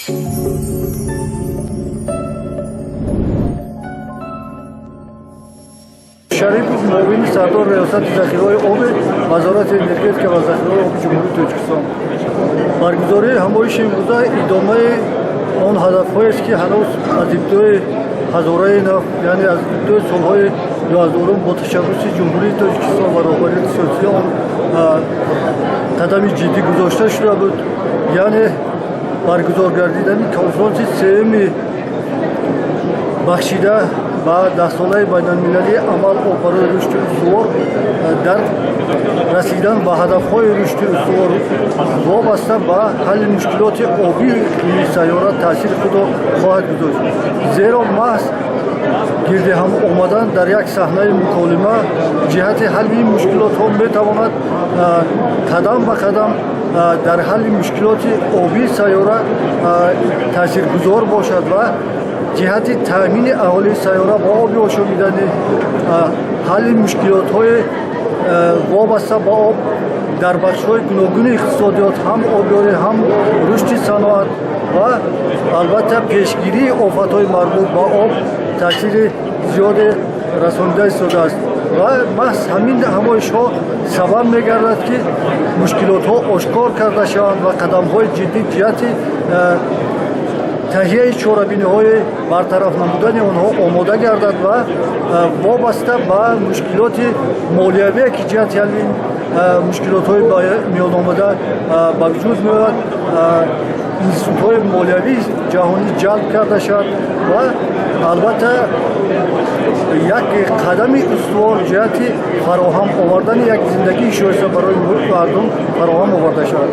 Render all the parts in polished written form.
Шарипов, муовини сардор Риёсати захираҳои оби Вазорати энергетика ва захираҳои оби Ҷумҳурии Тоҷикистон. Баргузории ҳамоиши имрӯза идомаи он ҳадафҳоест, ки ҳанӯз аз ибтидои ҳазораи нав, яъне аз ибтидои солҳои 2000-ум бо ташаббуси Ҷумҳурии Тоҷикистон ва роҳбарияти сиёсии он қадами ҷиддӣ гузошта шуда буд, яъне баргузор гардидани конфронси сеюми бахшида ба 10-солаи байналмилалии амал «Об барои рушди устувор» дар расидан ба ҳадафҳои рушди устувор вобаста ба ҳалли мушкилоти обии иқлимии сайёра таъсири худро хоҳад гузошт, зеро маҳз гирди ҳам омадан дар як саҳнаи муколима ҷиҳати ҳалли ин мушкилотҳо метавонад қадам ба қадам дар ҳалли мушкилоти обии сайёра таъсиргузор бошад ва ҷиҳати таъмини аҳолии сайёра ба оби ошомиданӣ, ҳалли мушкилотҳои вобаста ба об дар бахшҳои гуногуни иқтисодиёт, ҳам обёрӣ, ҳам рушди саноат ва албатта пешгирии офатҳои марбут ба об таъсири зиёде расонида истодааст. Ва маҳз ҳамин ҳамоишҳо сабаб мегардад, ки мушкилотҳо ошкор карда шаванд ва қадамҳои ҷиддӣ ҷиҳати таҳияи чорабиниҳои бартараф намудани онҳо омода гардад ва вобаста ба мушкилоти молиявие, ки ҷиҳати ҳалли мушкилотҳои ба миён омада ба вуҷуд меояд, институтҳои молиявии ҷаҳонӣ ҷалб карда шавад ва албатта як қадами устувор ҷиҳати фароҳам овардани як зиндагии шоиста барои мардум фароҳам оварда шавад.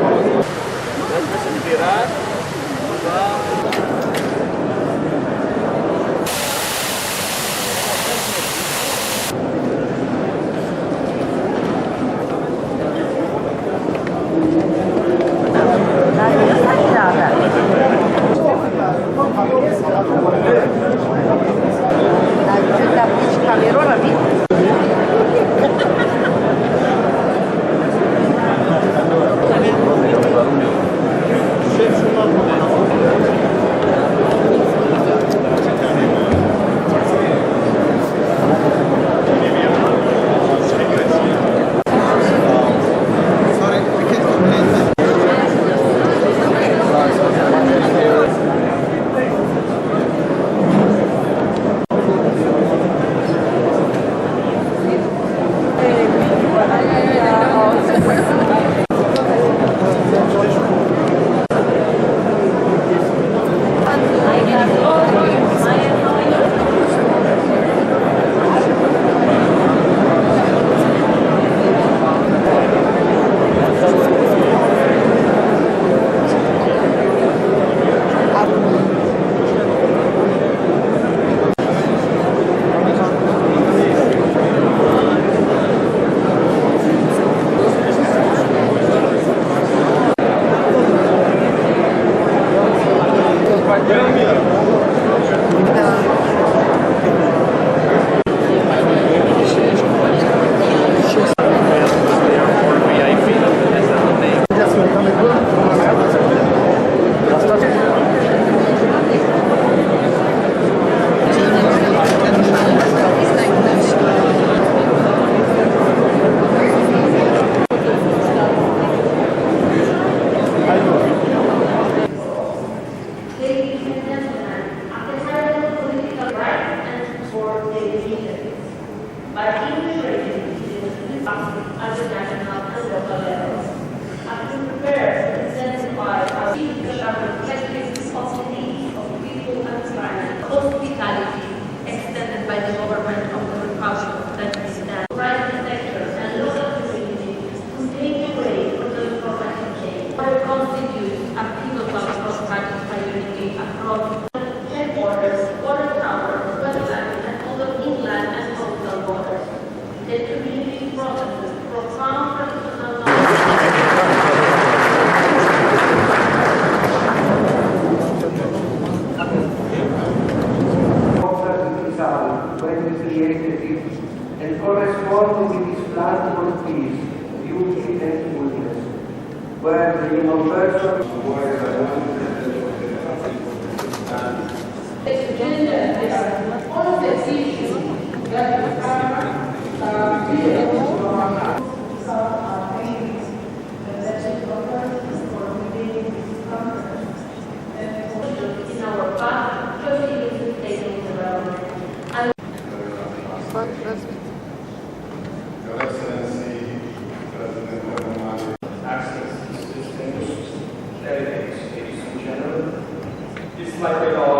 Ladies and gentlemen, at the high level political rights and for their interests, by integrating the at the national and local levels. As we prepare to intensify our that are reflective of the needs of people and planet, hospitality extended by the government of the Republic of Tajikistan, private sector and local communities to pave the way for transformative change. Water constitutes a pivotal cross-cutting priority across headwaters, water towers, wetlands, and other inland and coastal waters. The community processes profound traditional knowledge. When we created it and correspond with its plan for peace, beauty and fullness, where the human person complex issue that is dear to our heart. Some thanks the national authorities for leading this conference and for In our path to sustainable development. And Your Excellency, President Emomali. Access to distinguished delegates, ladies and gentlemen. It's like a